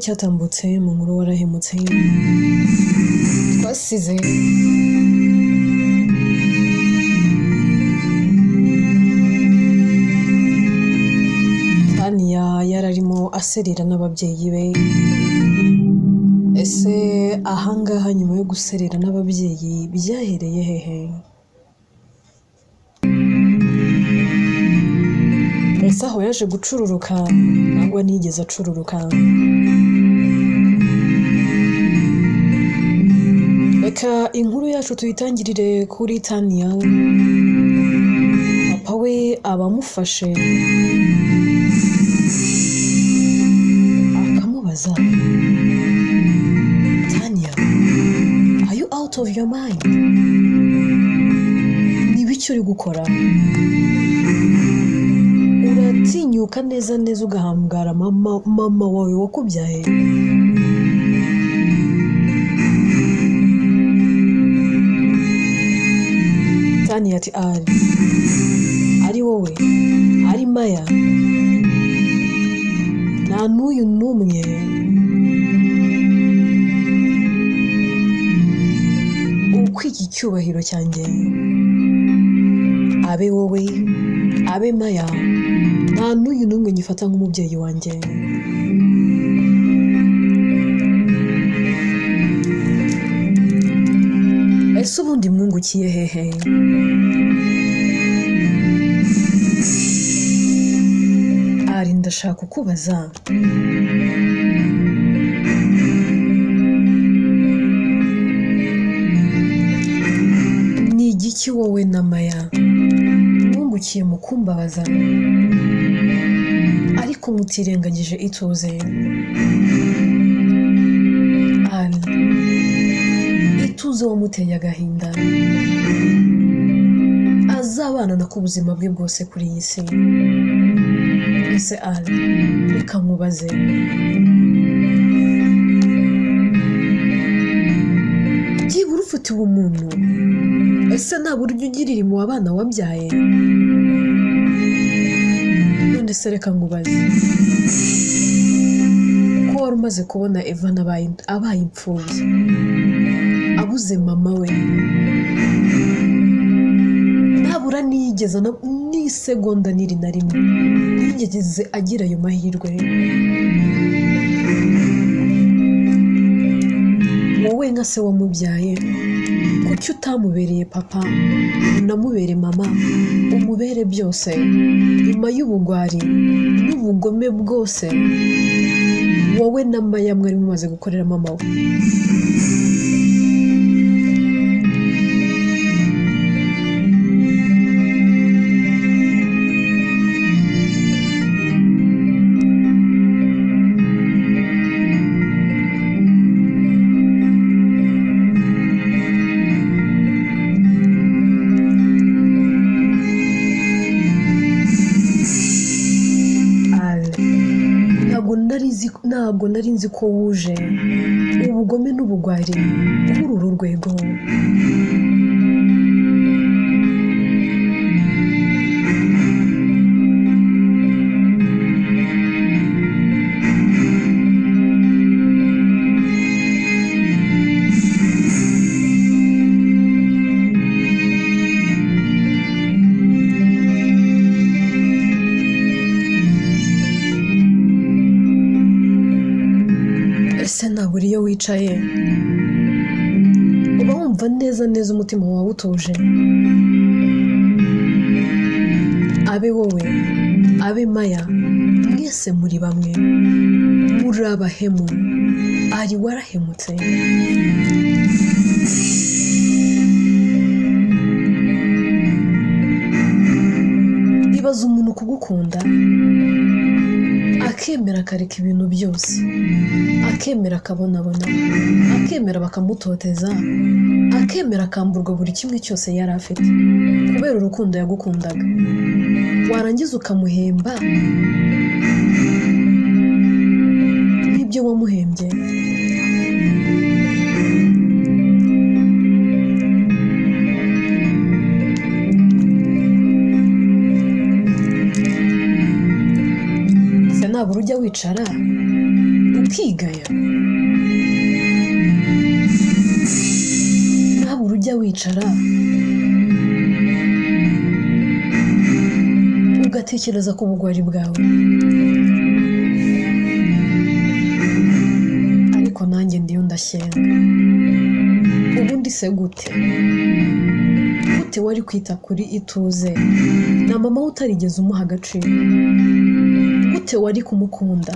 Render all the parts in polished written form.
Cyatambutse mu nkuru warahemutse twasize Tania yararimo aserera n'ababyeyi be. Ese ahangaha nyuma yo guserera n'ababyeyi byahereye hehe? Ese aho yaje gucururuka nangwa ntiyigeze acururuka? Reka inkuru yacu tuyitangirire kuri Tania. Papa we abamufashe akamubaza, Tania, are you out of your mind? Ni ibiki uri gukora? Uratinyuka neza neza ugahambara mama wawe wakubyaye? Tania ati ari wowe, ari Maya, nta n'uyu n'umwe ukwiye icyubahiro cyanjye. Abe wowe, abe Maya, nta n'uyu n'umwe nyifata nk'umubyeyi wanjye. Ese ubundi mwungukiye hehe? Ari ndashaka kukubaza, ni igiki wowe na Maya mwungukiye mu kumbabaza ariko mutirengagije ituze? Ari ituze wamuteye agahinda azabana nako ubuzima bwe bwose kuri iyi si. Ese Ari, reka nkubaze, byibura ufite ubumuntu? Ese nta buryo ugirira impuhwe abana wabyaye? None se reka nkubaze, ko wari umaze kubona Evan abaye imfubyi, abuze mama we, ntabura niyigeze n'isegonda n'iri na rimwe ntiyigeze agira ayo mahirwe. Wowe nka se wamubyaye, kuki utamubereye papa, unamubere mama, umubere byose? Nyuma y'ubugwari n'ubugome bwose wowe na Maya mwari mumaze gukorera mama we. Ntabwo nari nzi ko wuje ubugome n'ubugwari kuri uru rwego. Ese nabura iyo wicaye uba wumva neza neza umutima wawe utuje? Abe wowe, abe Maya, mwese muri bamwe, muri abahemu. Ari warahemutse. Ibaza umuntu kugukunda akemera akareka ibintu byose, akemera akabonabona, akemera bakamutoteza, akemera akamburwa buri kimwe cyose yari afite kubera urukundo yagukundaga, warangiza ukamuhemba n'ibyo wamuhembye. Nabura ujya wicara Ukigaya, ntabura ujya wicara ugatekereza ku bugwari bwawe. Ariko nanjye ndiyo ndashyenga, ubundi se gute gute wari kwita kuri Ituze na mama we utarigeze umuha agaciro? Gute wari kumukunda?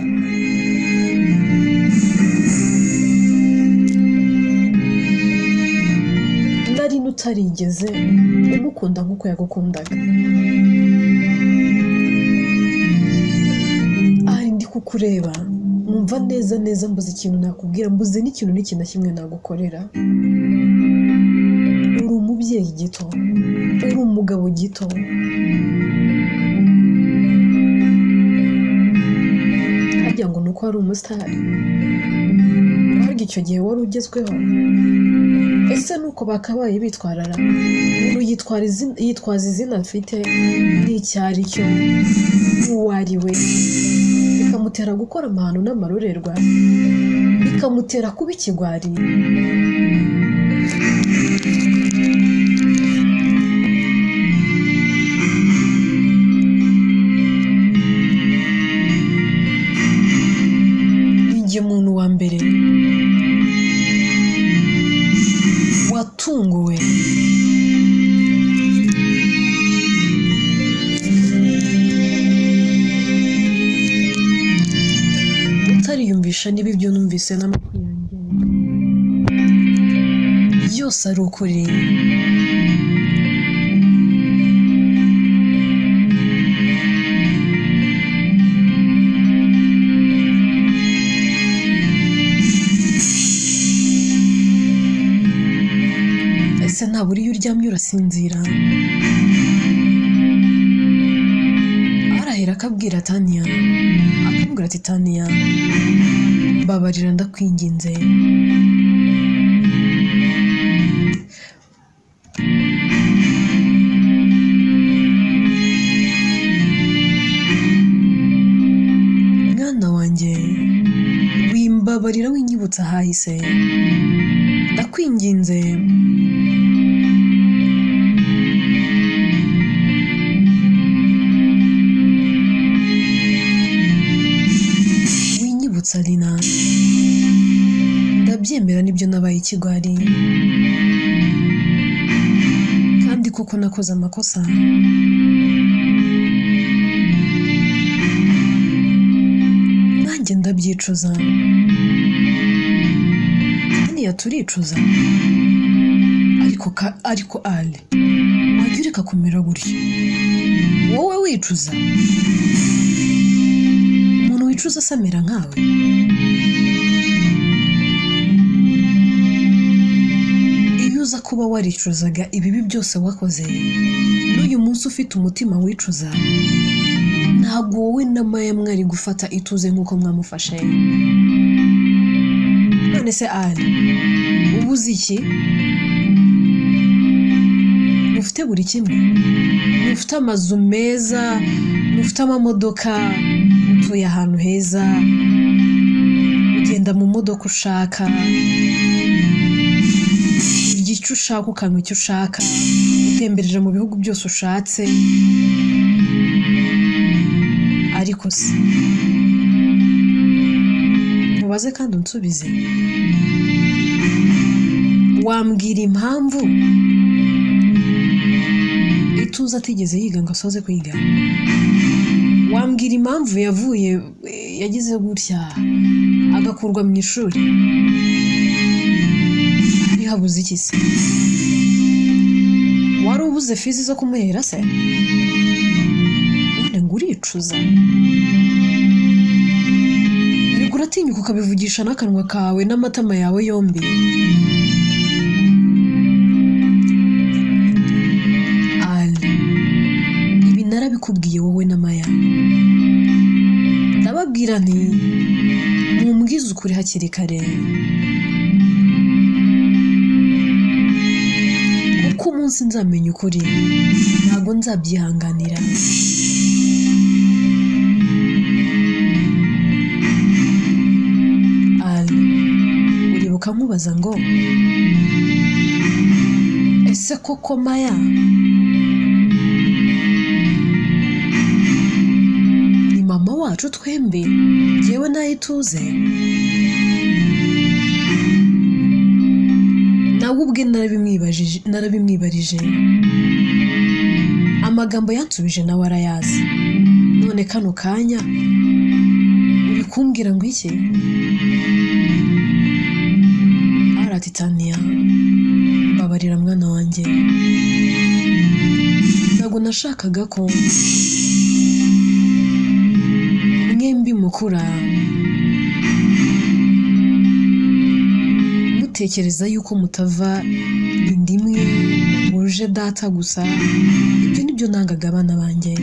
Nari utarigeze umukunda nk'uko yagukundaga. Ahari ndi kukureba numva neza neza mbuze ikintu nakubwira, mbuze n'ikintu n'iki na kimwe nagukorera. Uri umubyeyi gito, uri umugabo gito, harya ngo nuko wari umusitari, harya icyo gihe wari ugezweho. Ese nuko bakabaye bitwarara? Umuntu yitwaza izina afite n'icyo ari cyo n'uwo ari we, bikamutera gukora amahano n'amarorerwa, bikamutera kuba ikigwari. Ni muntu wa mbere watunguwe utariyumvisha niba ibyo numvise n'amatwi yanjye byose ari ukuri. Ese ntabura iyo uryamye urasinzira? Arahera akabwira Tania, akamubwira ati Tania mbabarira ndakwinginze, mwana wanjye wimbabarira winyibutsa ahahise, ndakwinginze. Winyibutsa Lina, ndabyemera nibyo nabaye ikigwari, kandi koko nakoze amakosa. Nanjye ndabyicuza, Tania turicuza, ariko Ale wajya ureka kumera gutyo, wowe wicuza? Umuntu wicuza se amera nkawe? Iyo uza kuba waricuzaga ibibi byose wakoze, n'uyu munsi ufite umutima wicuza, ntabwo wowe na Maya mwari gufata Ituze nk'uko mwamufashe. None se Ale ubuze iki? Mufite buri kimwe, mufite amazu meza, mufite amamodoka, utuye ahantu heza, ugenda mu modoka ushaka, urya icyo ushaka, ukanywa icyo ushaka, utemberera mu bihugu byose ushatse. Ariko se ntubaze kandi unsubize, wambwira impamvu Ituze atigeze yiga ngo asoze kwiga? Wambwira impamvu yavuye yagize gutya agakurwa mu ishuri? Hari habuze iki se? Wari ubuze fizi zo kumuhera se? None ngo uricuza? Erega uratinyuka ukabivugisha n'akanwa kawe n'amatama yawe yombi. Ale, ibi narabikubwiye wowe na Maya, ndababwira nti mumbwize ukuri hakiri kare, kuko umunsi nzamenya ukuri ntabwo nzabyihanganira. Ndamubaza ngo ese koko Maya ni mama wacu twembi, jyewe na Ituze? Nawe ubwe narabimwibarije, amagambo yansubije nawe arayazi. None kano kanya uri kumbwira ngo iki? Arati Tania, mbabarira mwana wanjye, ntabwo nashakaga ko mwembi mukura mutekereza yuko mutava inda imwe muje data gusa. Ibyo nibyo nangaga abana banjye.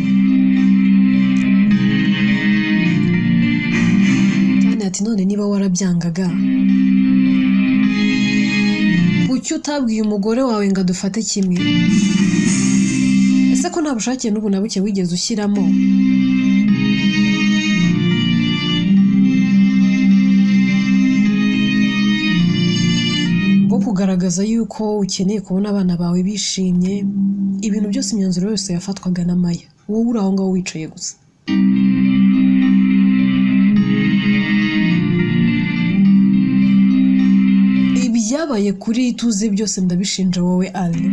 Tania ati none niba warabyangaga kuki utabwiye umugore wawe ngo adufate kimwe? Ese ko nta bushake n'ubu na buke wigeze ushyiramo? Bwo kugaragaza yuko ukeneye kubona abana bawe bishimye. Ibintu byose, imyanzuro yose yafatwaga na Maya, wowe uri aho ngaho wicaye gusa. Ibyabaye kuri Ituze byose ndabishinja wowe Ali.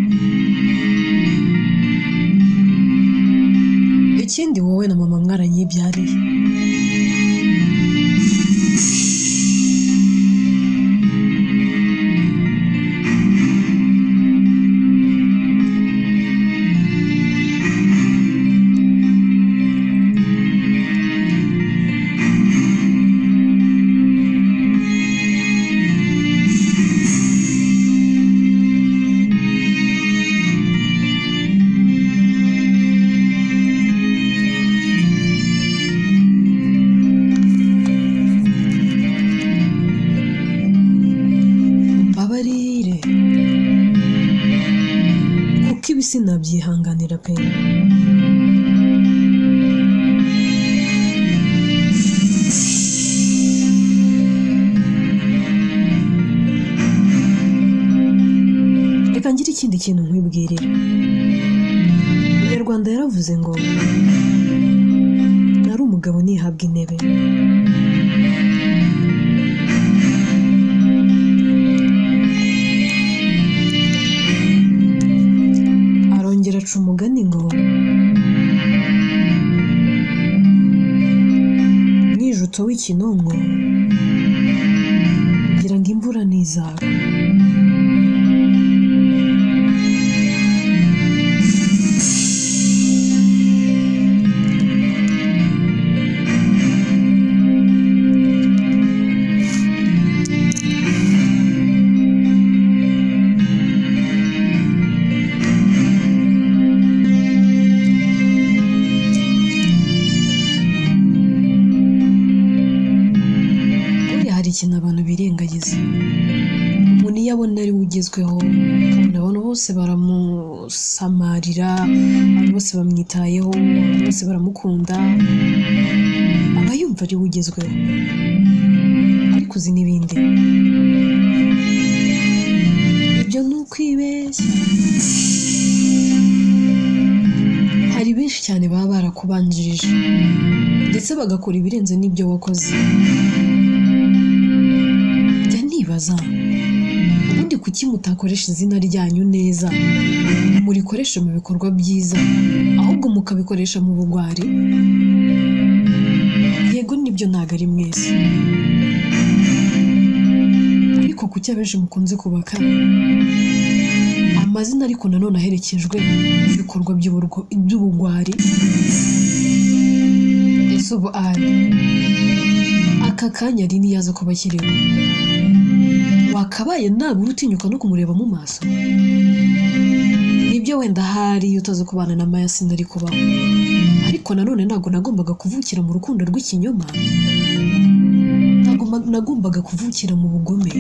Ikindi wowe na mama mwaranyibyariye. Mbabarire kuko ibi sinabyihanganira pe. Reka ngire ikindi kintu nkwibwirira. Umunyarwanda yaravuze ngo nari umugabo ntihabwa intebe. Arongera aca umugani ngo mwijuto w'ikinonko kugira ngo imvura ntizagwe. Buriya hari ikintu abantu birengagiza. Umuntu iyo abona ari we ugezweho, ukabona abantu bose baramusamarira, abantu bose bamwitayeho, abantu bose baramukunda, aba yumva ari we ugezweho. Ariko uzi n'ibindi, ibyo ni ukwibeshya. Hari benshi cyane baba barakubanjirije ndetse bagakora ibirenze n'ibyo wakoze. Njya nibaza ubundi kuki mutakoresha izina ryanyu neza, murikoreshe mu bikorwa byiza, ahubwo mukabikoresha mu bugwari? Yego nibyo, ntabwo ari mwese, ariko kuki abenshi mukunze kubaka amazina ariko nanone aherekejwe n'ibikorwa by'ubugwari? Ese ubu Ali aka kanya ari niyaza kuba akiriho, wakabaye nabura utinyuka no kumureba mu maso? Nibyo wenda ahari iyo utaza kubana na Maya sinari kubaho, ariko nanone ntabwo nagombaga kuvukira mu rukundo rw'ikinyoma, ntabwo nagombaga kuvukira mu bugome.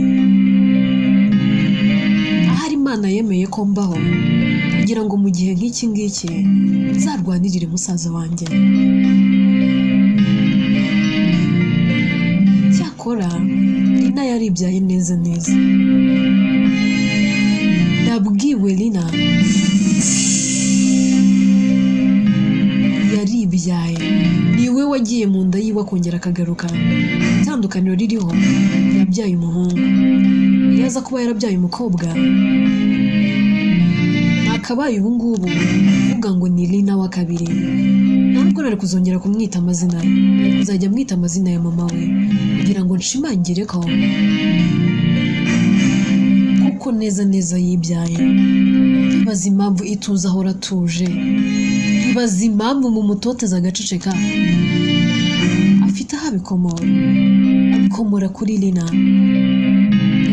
Ahari Imana yemeye ko mbaho kugira ngo mu gihe nk'iki ngiki nzarwanirire musaza wanjye. Cyakora Rina Yaribyaye neza neza. Nabwiwe Lina yaribyaye, niwe wagiye mu nda yiwe akongera akagaruka. Itandukaniro ririho, yabyaye umuhungu. Iyo aza kuba yarabyaye umukobwa, akabaye ubu ngubu uvuga ngo ni Lina wa kabiri. Ntabwo nari kuzongera kumwita amazina, nari kuzajya amwita amazina ya mama we kugira ngo nshimangire ko kuko neza neza yibyaye. Nkibaza impamvu Ituze ahora atuje, nkibaza impamvu mu mutoteza agaceceka. Afite aho abikomora, abikomora kuri Lina.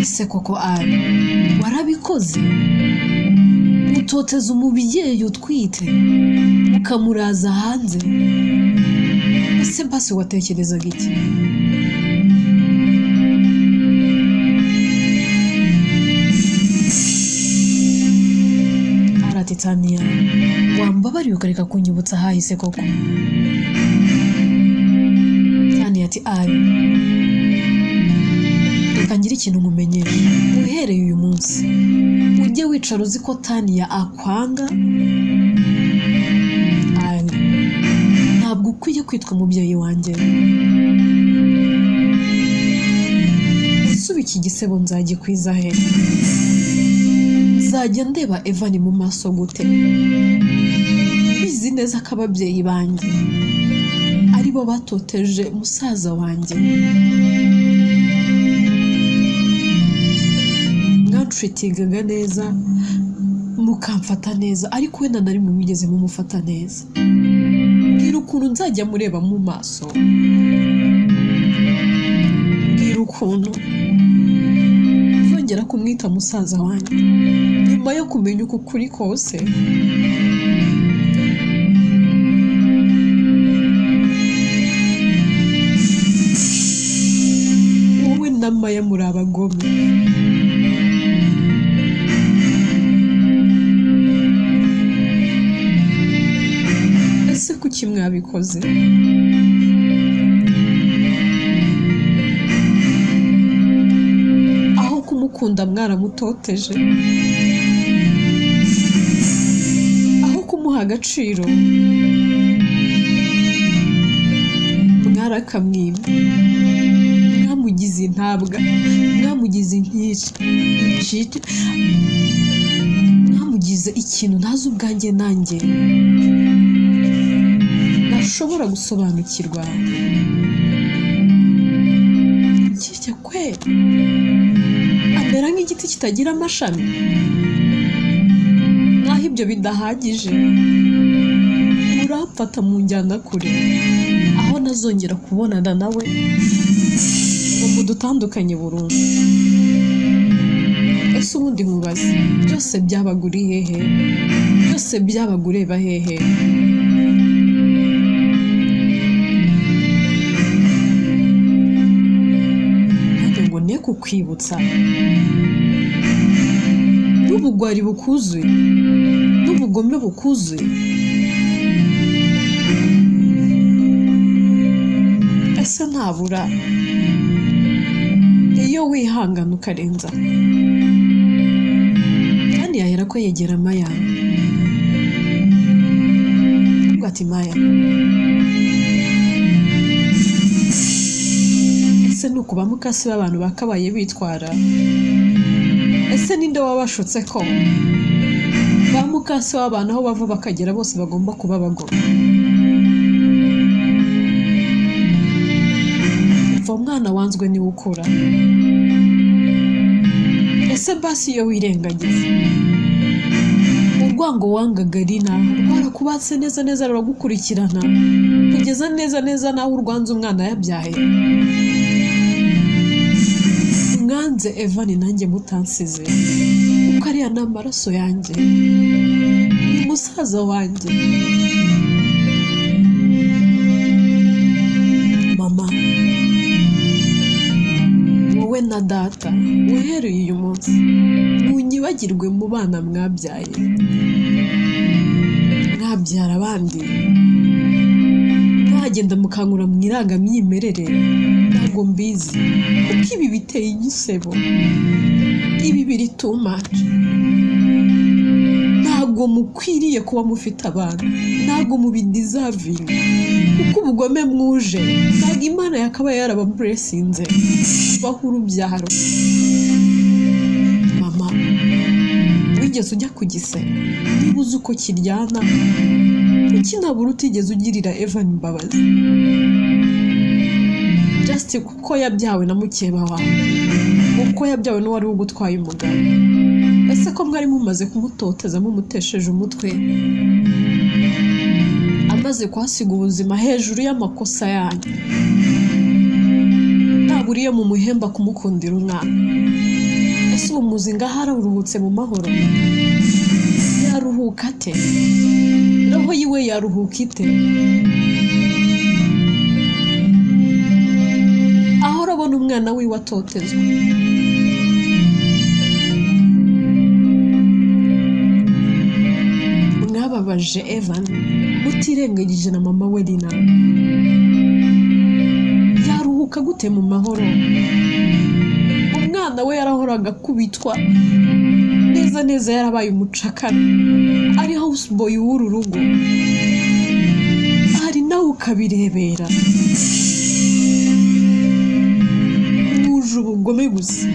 Ese koko ari warabikoze? Utoteza umubyeyi utwite ukamuraza hanze? Ese basi watekerezaga iki? Arati Tania, wambabariye ukareka kunyibutsa ahahise koko? Tania ati ari, reka ngire ikintu nkumenyesha. Uhereye uyu munsi ujye wicara uzi ko Tania akwanga. Ari, ntabwo ukwiye kwitwa umubyeyi wanjye. Ese ubu iki gisebo nzagikwiza he? Nzajya ndeba Evan mu maso gute? Mbizi neza ko ababyeyi banjye aribo batoteje musaza wanjye. Mwanshutingaga neza, mukamfata neza, ariko wenda na rimwe mwigeze mumufata neza. Mbwira ukuntu nzajya mureba mu maso, mbwira ukuntu nzongera kumwita musaza wanjye nyuma yo kumenya uko kuri kose. Wowe na Maya muri abagome. Ese kuki mwabikoze? Aho kumukunda mwaramutoteje, aho kumuha agaciro mwarakamwima, mwamugize intabwa, mwamugize inkike, mwamugize ikintu ntazi ubwanjye nanjye ntashobora gusobanukirwa. Inkike kwe amera nk'igiti kitagira amashami. Naho ibyo bidahagije, uramfata mu njyana kure aho nazongera kubonana nawe ngo mudutandukanye burundu. Ese ubundi nkubaze, byose byabaguriye hehe? Byose byabagureba hehe? Nanjye ngo ne kukwibutsa n'ubugwari bukuzuye, n'ubugome bukuzuye. Ese ntabura iyo wihangana ukarenza? Kandi yahera ko yegera Maya, avuga ati Maya, ese ni ukuba mukase b'abantu bakabaye bitwara? Ese ninde wabashutse ko ba mukase w'abantu aho bava bakagera bose bagomba kuba abagome? Umva umwana wanzwe niwe ukura. Ese basi iyo wirengagiza urwango wangaga Lina rwarakubatse neza neza, ruragukurikirana kugeza neza neza naho urwanze umwana yabyaye. Mwanze Evan nanjye mutansize, kuko ariya ni amaraso yanjye, ni musaza wanjye. Mama, wowe na data uhereye uyu munsi munyibagirwe mu bana mwabyaye, mwabyara abandi, mwagenda mukankura mu irangamyimerere, ntabwo Ntabwo mbizi, kuko ibi biteye igisebo, ibi biri too much. Ntabwo mukwiriye kuba mufite abana, ntabwo mubideservinga, kuko ubugome mwuje, ntabwo Imana yakabaye yarabablessinze baha urubyaro. Mama, wigeze ujya ku gise? Niba uzi uko kiryana, kuki nabura utigeze ugirira Evan imbabazi just kuko yabyawe na mukeba wawe, kuko yabyawe n'uwari ugutwaye umugabo? Ese ko mwari mumaze kumutoteza, mumutesheje umutwe, amaze kuhasiga ubuzima hejuru y'amakosa yanyu, ntabura iyo mumuhemba kumukundira umwana? Ese ubu muzi ngaho araruhutse mu mahoro? Yaruhuka ate? Roho yiwe yaruhuka ite? Aho urabona umwana wiwe atotezwa. Mwababaje Evan mutirengagije na mama we Lina. Yaruhuka gute mu mahoro? Umwana we yarahoraga akubitwa neza neza, yarabaye umucakara, ari house boy w'uru rugo, hari nawe ukabirebera. Mwuje ubugome gusa.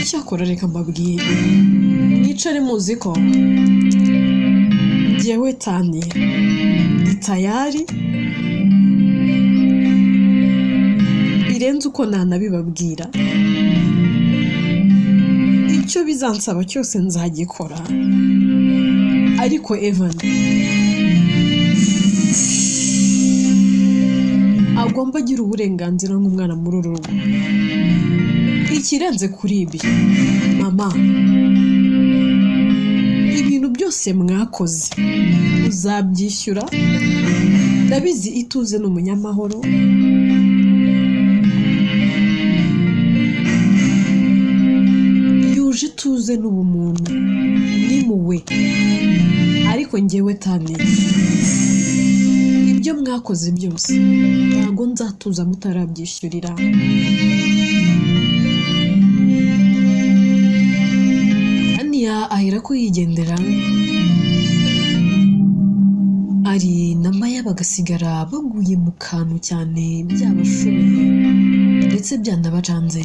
Icyakora reka mbabwire, mwicare muzi ko njyewe Tani ndi tayari birenze uko nanabibabwira. Icyo bizansaba cyose nzagikora, ariko Evan agomba agira uburenganzira nk'umwana muri uru rugo. Ikirenze kuri ibi, mama, ibintu byose mwakoze uzabyishyura. Ndabizi Ituze ni umunyamahoro, yuje ituze n'ubumuntu n'impuhwe, ariko njyewe Tani, ibyo mwakoze byose ntabwo nzatuza mutarabyishyurira. Tania ahera ko yigendera, ari na Maya bagasigara baguye mu kantu cyane, byabashoboye ndetse byanabacanze.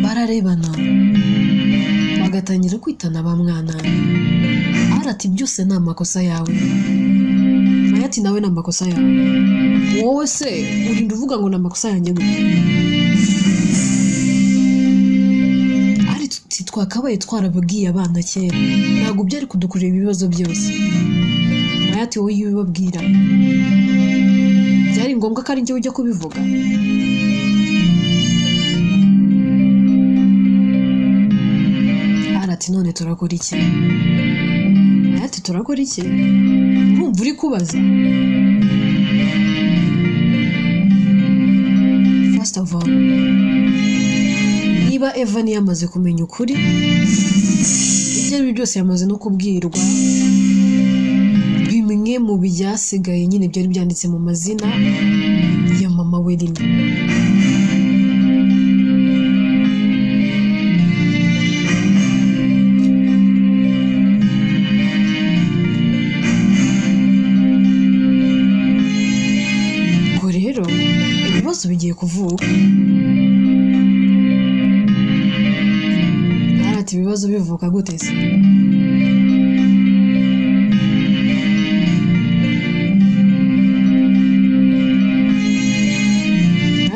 Bararebana bagatangira kwitana ba mwana. Ati byose ni amakosa yawe. Maya ati nawe ni amakosa yawe. Wowe se urinda uvuga ngo ni amakosa yanjye gute? Ari tuti twakabaye twarababwiye abana kera, ntabwo byari kudukurira ibibazo byose. Maya ati wowe iyo ubibabwira byari ngombwa ko ari njye ujya kubivuga? Ati none turakora iki? Maya ati turakora iki? Urumva uri kubaza? First of all, niba Evan yamaze kumenya ukuri, ibyo ari byo byose yamaze no kubwirwa bimwe mu byasigaye nyine byari byanditse mu mazina ya mama we Lina. Ubwo rero ibibazo bigiye kuvuka. Ati ibibazo bivuka gute se?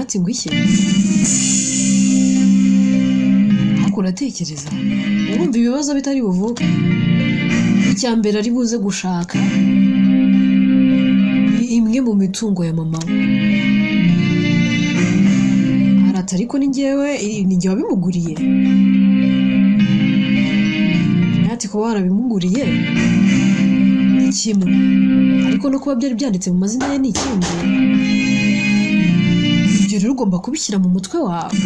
Ati ngo iki? Ariko uratekereza, urumva ibibazo bitari buvuke? Icya mbere ari buze gushaka Imwe mu mitungo ya mama we. Arata ariko ni njyewe, ni njye wabimuguriye. Ati kuba warabimuguriye ni kimwe, ariko no kuba byari byanditse mu mazina ye ni ikindi. Ibyo rero ugomba kubishyira mu mutwe wawe.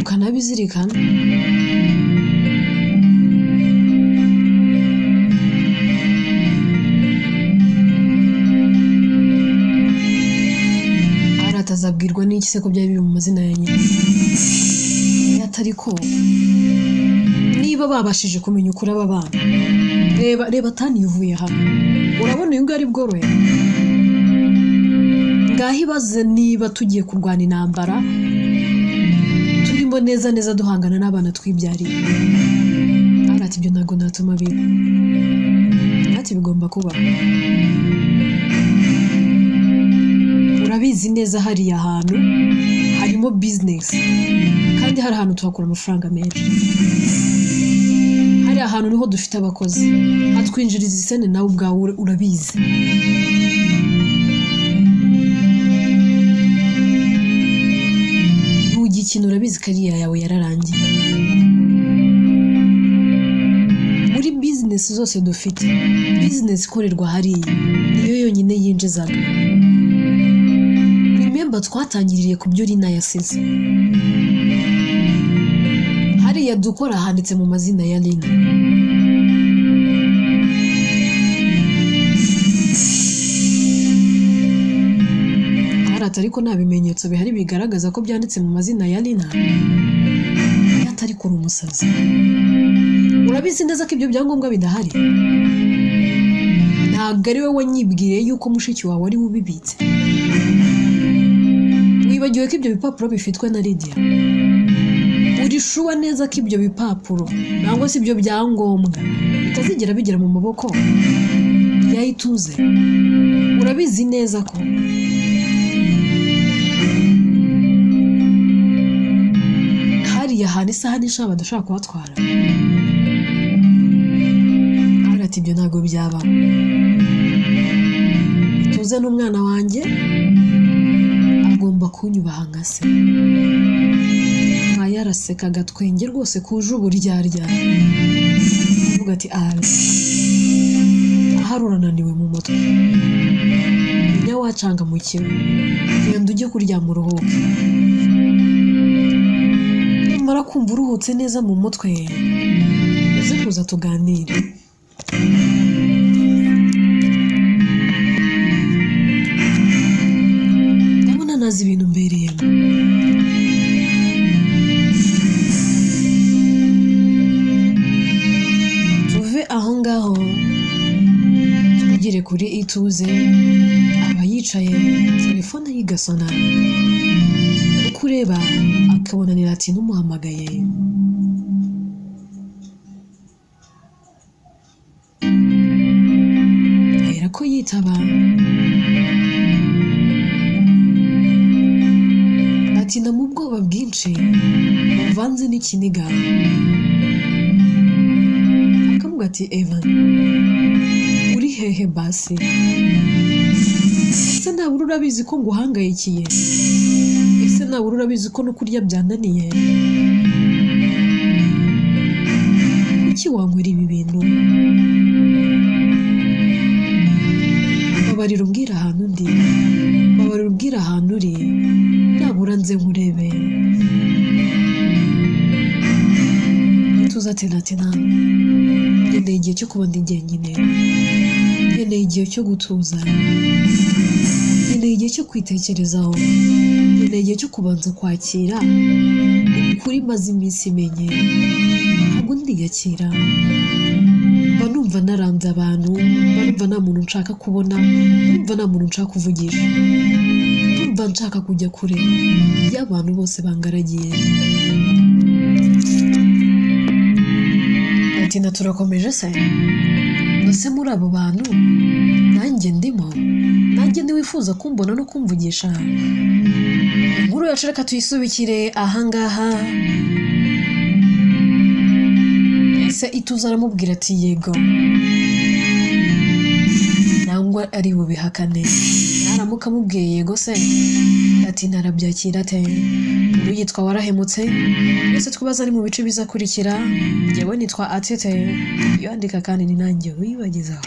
Ukanabizirikana. Atazabwirwa n'iki se ko byari biri mu mazina ya nyina? Atari ko niba babashije kumenya ukuri aba bana, reba reba Tani uvuye hano, urabona uyu nguyu ari bworohe. Ngaho ibaze niba tugiye kurwana intambara turimo neza neza duhangana n'abana twibyariye. Ati ibyo ntabwo natuma biba. Ati bigomba kuba. Urabizi neza hariya hantu harimo business, kandi hari ahantu tuhakura amafaranga menshi. Hari ahantu niho dufite abakozi, hatwinjiriza isene, nawe ubwawe urabizi. Ntugikina, urabizi kariya yawe yararangiye. Muri business zose dufite, business ikorerwa hariya niyo yonyine yinjizaga. Remember twatangiriye ku byo Lina yasize. Hariya dukora handitse mu mazina ya Lina. Arata ariko nta bimenyetso bihari bigaragaza ko byanditse mu mazina ya Lina. Atari kuri umusazi. Urabizi neza ko ibyo byangombwa bidahari. Ntabwo ari we wanyibwiriye yuko mushiki wawe ari ubibitse. Wibagiwe ko ibyo bipapuro bifitwe na Lydia. Urishuwa neza ko ibyo bipapuro nangwa se ibyo byangombwa bitazigera bigera mu maboko ya Ituze. Urabizi neza ko hariya hantu isaha n'ishaha badashobora kubatwara. Ati ibyo ntabwo byaba. Ituze n'umwana wanjye agomba kunyubaha nka se. Yaraseka agatwenge rwose kuje uburyarya. Avuga ati ahari urananiwe mu mutwe, menya wacanga mu kigo, genda ujye kuryama uruhuke. Numara kumva uruhutse neza mu mutwe, uze kuza tuganire. Ndabona nazi ibintu mbereyemo. Tuve aho ngaho twigire kuri Ituze. Aba yicaye telefone yigasona, uko ureba akabonanira ati n'umuhamagaye. Ahera ko yitaba. Ati na mu bwoba bwinshi buvanze n'ikiniga. Akavuga ati Evan, uri hehe basi? Ese ntabura urabizi ko nguhangayikiye? Ese ntabura urabizi ko no kurya byananiye? Kuki wanywera ibi bintu? Babarira umbwira ahantu ndi, babarira umbwira ahantu uri, nabura nze nkurebe. Ituze ati Latina, nkeneye igihe cyo kuba ndi jyenyine, nkeneye igihe cyo gutuza, nkeneye igihe cyo kwitekerezaho, nkeneye igihe cyo kubanza kwakira ukuri maze iminsi imenye. Ntabwo ndiyakira, mba numva naranze abantu, mba numva nta muntu nshaka kubona, mba numva nta muntu nshaka kuvugisha, ndumva nshaka kujya kure y'abantu bose bangaragiye. Latina turakomeje se? Ese muri abo bantu nanjye ndimo? Nanjye ntiwifuza kumbona no kumvugisha? Inkuru yacu reka tuyisubikire ahangaha. Ese Ituze aramubwira ati yego, nangwa ari bubihakane? Naramuka amubwiye yego se, ati ntarabyakira ate? Uyu yitwa Warahemutse. Twese twibaza ari mu bice bizakurikira. Njyewe nitwa Atete, yandika kandi ni nanjye wibagezaho.